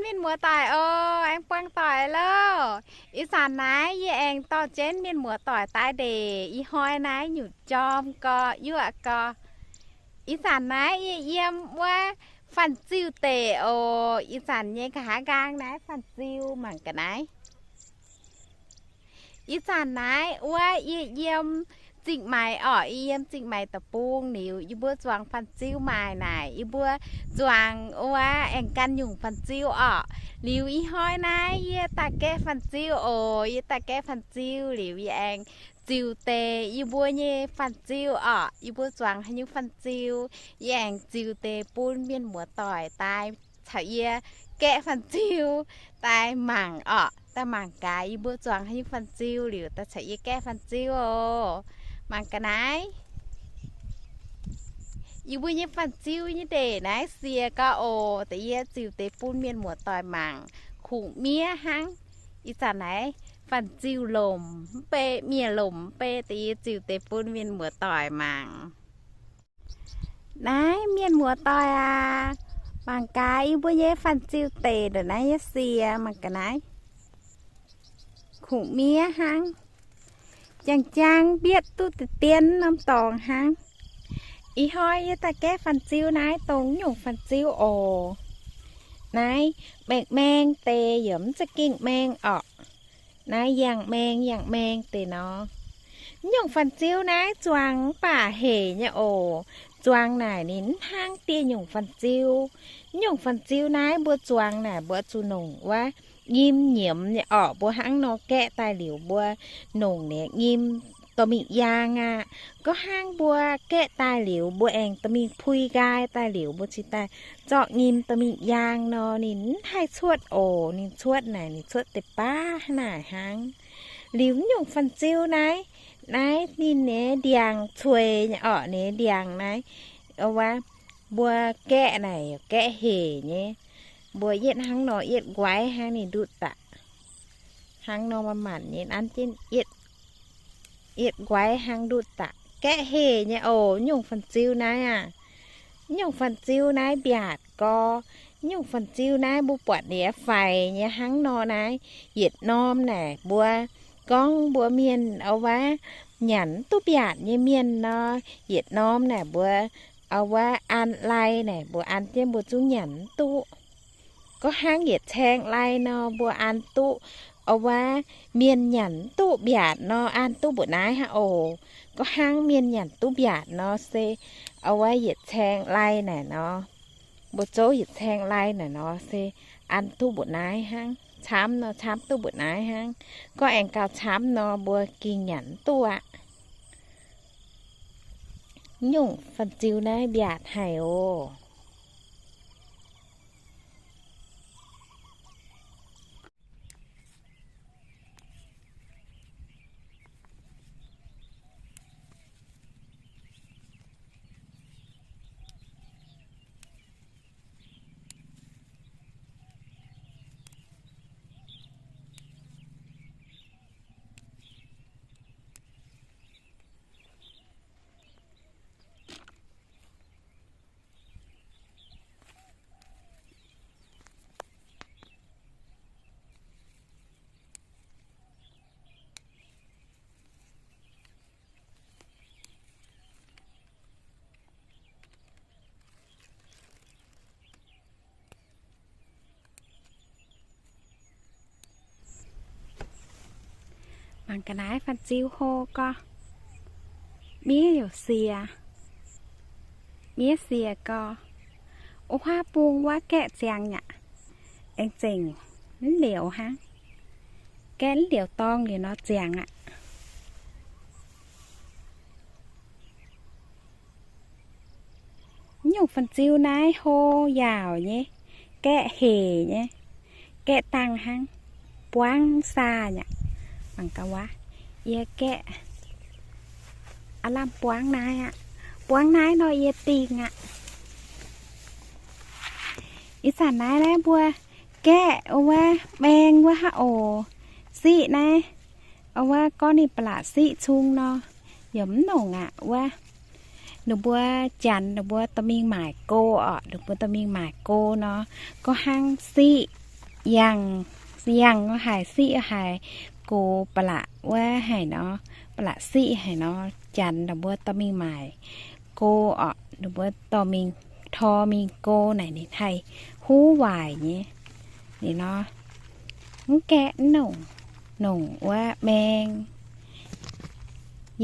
Mienh muoz-doic oc, aengx buangh doic loh. Ih zanc naaiv yie aengx dorh jienv mienh muoz-doic daaih ndeic ih hnoi naaiv nyungc jorm gorx yuoqv gorx. Ih zanc naaiv yie yiem wuov Fanh Ziu Deic oc. Ih zanc nyei nqa'haav nqaang naaiv Fanh Ziu mangc ga'naaiv. Ih zanc naaiv wuov yie yiem Zingh Maix orqc, yie yiem Zingh Maix deic-bung liuz, yie mbuo zuangx Fanh Ziu maaih naaic, yie mbuo zuangx wuov aengx gan nyungc Fanh Ziu orqc. Liuz ih hnoi naaiv yie daaih gaeqv Fanh Ziu oc. Yie daaih gaeqv Fanh Ziu liuz yie aengx ziux deix yie mbuo nyei Fanh Ziu orqc. Yie mbuo zuangx haaix nyungc Fanh Ziu, yie aengx ziux deix bun mienh muoz-doic daaih caux yie gaeqv Fanh Ziu daaih mangc orqc. Daaih mangc gaax yie mbuo zuangx haaix nyungc Fanh Ziu liuz daaih caux yie gaeqv Fanh Ziu oc. Mangc ga'naaiv. Yie mbuo nyei Fanh Ziu nyei ndeic naaiv siec gau oc. Da'yie ziux deix bun mienh muoz-doic mangc, kungx miev hnangv. Ih zanc naaiv Fanh Ziu lomc mv bei, miev lomc mv bei, da'yie ziux deix bun mienh muoz-doic mangc. Naaiv mienh muoz-doic aac, mangc gaax yie mbuo nyei Fanh Ziu deic ndongc naaiv nyei siec, mangc ga'naaiv. Kungx miev hnangv. Jang-jang mbietv duqv deix dien norm dorngx hnangv. Ih hnoi yie daaih gaeqv Fanh Ziu naaiv dongh nyungc Fanh Ziu oc. Naaiv maeng-maeng deix yaac mv za'gengh maeng orqc. Naaiv yangh maeng yangh maeng deix nor. Nyungc Fanh Ziu naaiv zuangx mv baac hec nyei oc. Zuangx naaic ninh mv hnangv dieh nyungc Fanh Ziu. Nyungc Fanh Ziu naaiv mbuo zuangx naaic mbuo zuqc nongc wuov nyim nyiemz nyei orqc. Mbuo hnangv nor gaeqv daaih liuz mbuo nongc nyei nyim dorh mingh yaang aqv. Gorngv hnangv mbuo gaeqv daaih liuz mbuo aengx dorh mingh pui nqaai daaih liuz mbuo cingx daaih zorqv nyim dorh mingh yaang nor, ninh mv haih cuotv oc. Ninh cuotv naaic ninh cuotv deix baav naaic hnangv. Liuz mv nyungc Fanh Ziu naaiv, naaiv ninh nyei ndiangx cueix nyei orqc, ninh nyei ndiangx naaiv, wuov, mbuo gaeqv naaic gaeqv hec nyei. Mbuo yietv hnangv nor yietv nquaaiv hnangv ninh ndutv daaih. Hnangv nor manc-manc nyei an jienv yietv, yietv nquaaiv hnangv ndutv daaih. Gaeqv hec nyei oc. Nyungc Fanh Ziu naaiv aac, nyungc Fanh Ziu naaiv mbiaatc gorx. Nyungc Fanh Ziu naaiv mbuo buatc ninh faix nyei hnangv nor naaiv. Yietc norm naaic mbuo gorngv mbuo mienh wuov nyanc mv duqv mbiaatc nyei mienh nor, yietc norm naaic mbuo wuov an lai naaic mbuo an jienv mbuo zungv nyanc mv duqv. Gorngv hnangv yietc caeng lai nor mbuo an duqv, wuov, mienh nyanc mv duqv mbiaatc nor an duqv mbuoqc naaiv hnangv oc. Gorngv hnangv mienh nyanc duqv mbiaatc nor se, wuov, yietc caeng lai naaic nor, mbuo zouv yietc caeng lai naaic nor se an duqv mbuoqc naaiv hnangv. Camv nor camv duqv mbuoqc naaiv hnangv. Gorngv aengx gauh camv nor mbuo gengh nyanc mv duqv aqv. Nyungc Fanh Ziu naaiv mbiaatc haic oc. Mangc ga'naaiv Fanh Ziu hlo gorx, miev youc siec, miev siec gorx. Wuov huaav bung wuov gaeqv ziangx aqv, aengx zengc mv liouz hnangv. Gaeqv mv liouz dorngh liuz nor ziangx aqv. Nyungc Fanh Ziu naaiv hlo yaauc nyei, gaeqv hec nyei, gaeqv dangh hnangv, buangv saa nyei. Mangc gaax wuov, yie gaeqv aav lamh buangv naaiv aqv. Buangv naaiv nor yie dingh aqv. Ih zanc naaiv naaiv mbuo gaeqv wuov maeng wuov haaix oc. Siqv naaiv, wuov gorngv ninh ba'laqc siqv cung nor, yaac mv nongc aqv wuov. Ninh mbuo janx ninh mbuo dorh mingh maaic go orqc, ninh mbuo dorh mingh maaic go nor, gorngv hnangv siqv yangh, yangh haic, siqv haic, gox ba'laqc wuov haic nor, ba'laqc siqv haic nor, janx ndongc mbuo dorh mingh maaic go orqc, ndongc mbuo dorh mingh, tor mingh go naaic ninh haih huv waaic nyei. Ninh nor, mv gaeqv mv nongc, nongc wuov maeng,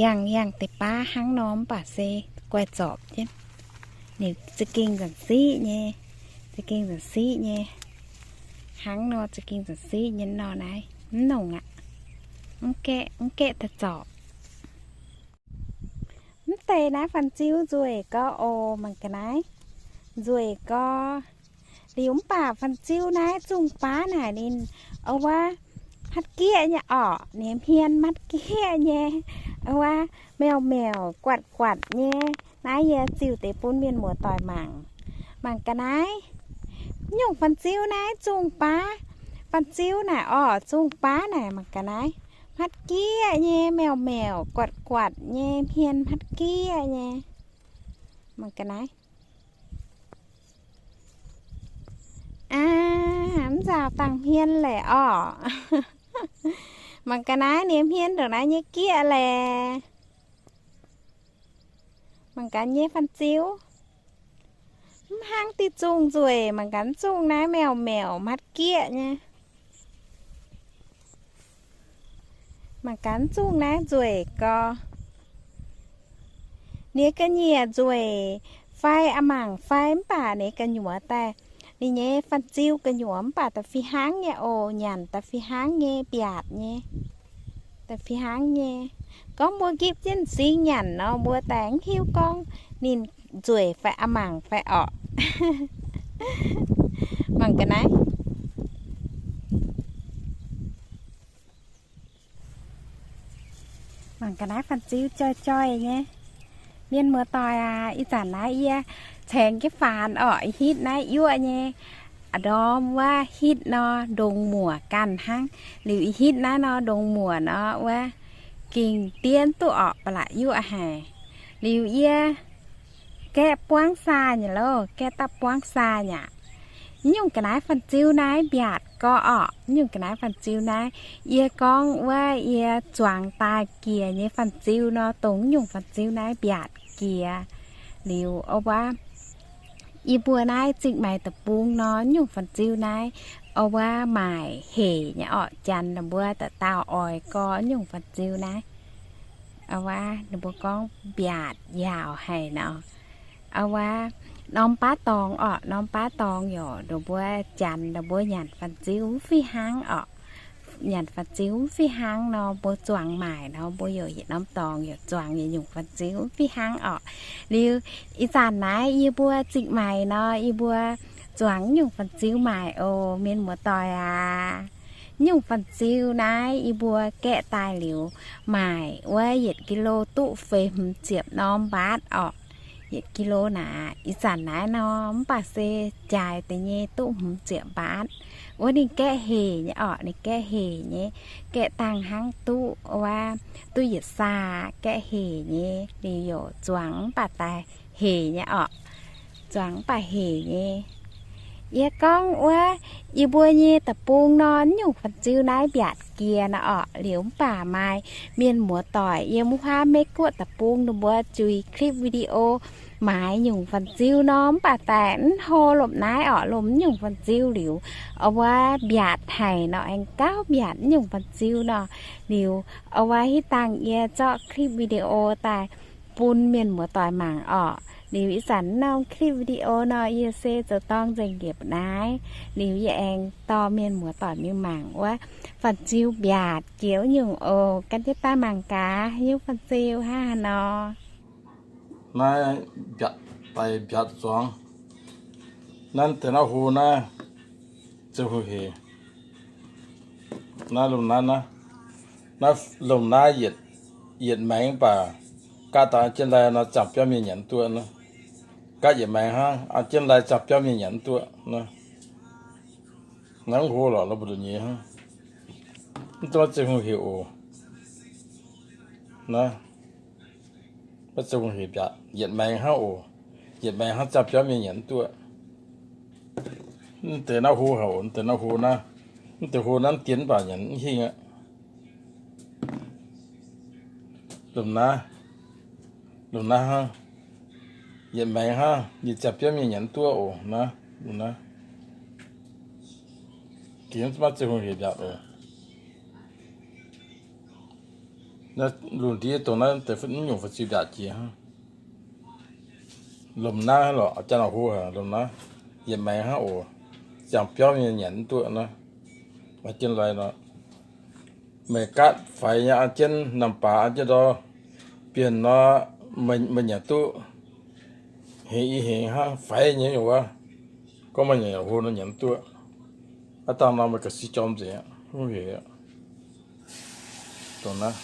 yangh yangh deix baav hnangv nor mv baac se guai zorpc jienv. Ninh za'gengh nzanc siqv nyei, za'gengh nzanc siqv nyei. Hnangv nor za'gengh nzanc siqv nyei nor naaiv, mv nongc aqv. Mv gaeqv, mv gaeqv daaih zorpc. Mv deix naaiv fan-ziu nzueic gau oc, mangc ga'naaiv. Nzueic gau. Liuz mv baac fan-ziu naaiv zungh baav naaic ninh, o wuov, matv gieqv nyei orqc, ninh hmien matv gieqv nyei, o wuov, meuc meuc guatc guatc nyei. Naaiv yie ziux deix bun mienh muoz-doic mangc. Mangc ga'naaiv, nyungc fan-ziu naaiv zungh baav, fan-ziu naaic orqc, zungh baav naaic mangc ga'naaiv, matv gieqv nyei, meuc meuc guatc guatc nyei, hmien matv gieqv nyei. Mangc ga'naaiv. Aa, mv nzaaux dangh hmien leiz orqc. Mangc ga'naaiv ninh hmien ndongc naaiv nyei gieqv leiz. Mangc gaax nyei fan-ziu. Mv hnangv diuh zungh nzueic, mangc gaax zungh naaiv meuc meuc matv gieqv nyei. Mangc gaax zungh naaiv nzueic gau. Ninh ga'nyiec nzueic fai a'mangc fai mv baac ninh gu'nyuoz daaih, ninh nyei fan-ziu gu'nyuoz mv baac da'fih hnangv nyei oc, nyanc da'fih hnangv nyei, mbiaatc nyei. Da'fih hnangv nyei. Gorngv mbuo gipv jienv m'zing nyanc nor, mbuo daaih mv hiuv gorngv ninh nzueic fai a'mangc fai orqc. Mangc ga'naaiv. Mangc ga'naaiv fan-ziu joih joih nyei. Mienh muoz-doic aac, ih zanc naaiv yie caengx jienv faanx orqc, ih hitv naaiv yuoqv nyei. A'ndorm wuov hitv nor ndongx muoc ganh hnangv. Liuz ih hitv naaiv nor ndongx muoc nor wuov gengh dien duqv orqc, ba'laqc yuoqv haic. Liuz yie gaeqv buangv saa nyei loh, gaeqv daaih buangv saa nyei aqv. Nyungc ga'naaiv fan-ziu naaiv mbiaatc gau orqc. Nyungc ga'naaiv fan-ziu naaiv, yie gorngv wuov yie zuangx daaih jiex nyei fan-ziu nor, dongh nyungc fan-ziu naaiv mbiaatc jiex. Liuz o wuov, yie mbuo naaiv Zingh Maix deic-bung nor, nyungc fan-ziu naaiv o wuov maaic hec nyei orqc. Janx ninh mbuo dauh dauh oix gau nyungc fan-ziu naaiv. O wuov, ninh mbuo gorngv mbiaatc yaauc haic nor. O wuov, norm baav dorngx orqc, norm baav dorngx yaac ninh mbuo janx ninh mbuo nyanc fan-ziu mv fih hnangv orqc. Nyanc fan-ziu mv fih hnangv nor, mbuo zuangx maaic nor, mbuo yaac yietc norm dorngx yaac zuangx yietc nyungc fan-ziu mv fih hnangv orqc. Liuz ih zanc naaiv yie mbuo Zingh Maix nor, yie mbuo zuangx nyungc fan-ziu maaic oc, mienh muoz-doic aac. Nyungc fan-ziu naaiv yie mbuo gaeqv daaih liuz maaic wuov yietc kilo duqv feix hmz ziepc norm mbaatv orqc. Yietc kilo naaic, ih zanc naaiv nor mv baac se jaaix deix nyei duqv hmz ziepc mbaatv. Wuov ninh gaeqv hec nyei orqc, ninh gaeqv hec nyei, gaeqv dangh hnangv duqv wuov, duqv yietc saa gaeqv hec nyei, liuz yaac zuangx mv baac daaih hec nyei orqc. Zuangx mv baac hec nyei. Yie gorngv wuov, yie mbuo nyei deic-bung nor, nyungc fan-ziu naaiv mbiaatc jiex nor orqc. Liuz mv baac maaih mienh muoz-doic yiem wuov Meiv Guoqv deic-bung ninh mbuo zuiz clip video maaiz nyungc fan-ziu nor, mv baac daaih mv hlo lomh naaiv orqc, lomh nyungc fan-ziu liuz, o wuov mbiaatc haic nor, aengx gauh mbiaatc nyungc fan-ziu nor. Liuz o wuov hitv dangh yie zorqv clip video daaih bun mienh muoz-doic mangc orqc. Liuz ih zanc norm clip video nor, yie se zoux dorng nzengc njiec naaiv. Liuz yie aengx dorh mienh muoz-doic mingh mangc wuov fan-ziu mbiaatc jiex nyungc oc. Gan jienv daaih mangc gaax nyungc fan-ziu hnangv haaix nor. Naaiv mbiaatc daic mbiaatc zuangx. Naaiv deix naaiv hlo naaiv, ziouc hungh hec. Naaiv lomh naaiv, naaiv lomh naaiv yietc, yietc maengx baac gaav daaih jienv lai nor, ziangh biauv mienh nyanc duqv nor. Gaav yietc maengx hnangv, jienv lai ziangh biauv mienh nyanc duqv nor. Naaiv hlo lorqc, lo mbu'ndongx nyei hnangv. Mv duqv ziouc hungh hec oc. Naaiv, mv ziouc hungh hec mbiaatc, yietc maengx hnangv oc. Yietc maengx hnangv ziangh biauv mienh nyanc mv duqv. Mv deix naaiv hlo haic oc, mv deix naaiv hlo naaiv. Mv deix hlo naaiv mv dien mv baac nyanc mv hingh aqv. Lomh naaiv, lomh naaiv hnangv, yietc maengx hnangv, yie ziangh biauv mienh nyanc mv duqv oc. Naaiv, lomh naaiv, gengh maiv zeiz hungh hec mbiaatc oc. Naaiv lungh ndiev dongh naaiv deix mv nyungc fu'jueiv mbiaatc jiex hnangv. Lomh naaiv lorqc, janx-hlo hlo haic lomh naaiv, yietc maengx hnangv oc. Ziangh biauv mienh nyanc mv duqv naaiv. Jienv lai nor, meih gaatv faix nyei an jienv, namh baac an jienv ndor, bienh nor, meih nyanc duqv hengx i hengx hnangv, faix nyei nyungc wuov. Gorngv meih nyanc hlo nor nyanc mv duqv. Aav dangh nor meih ga'sie jorm nzengc aqv. Dongh naaiv,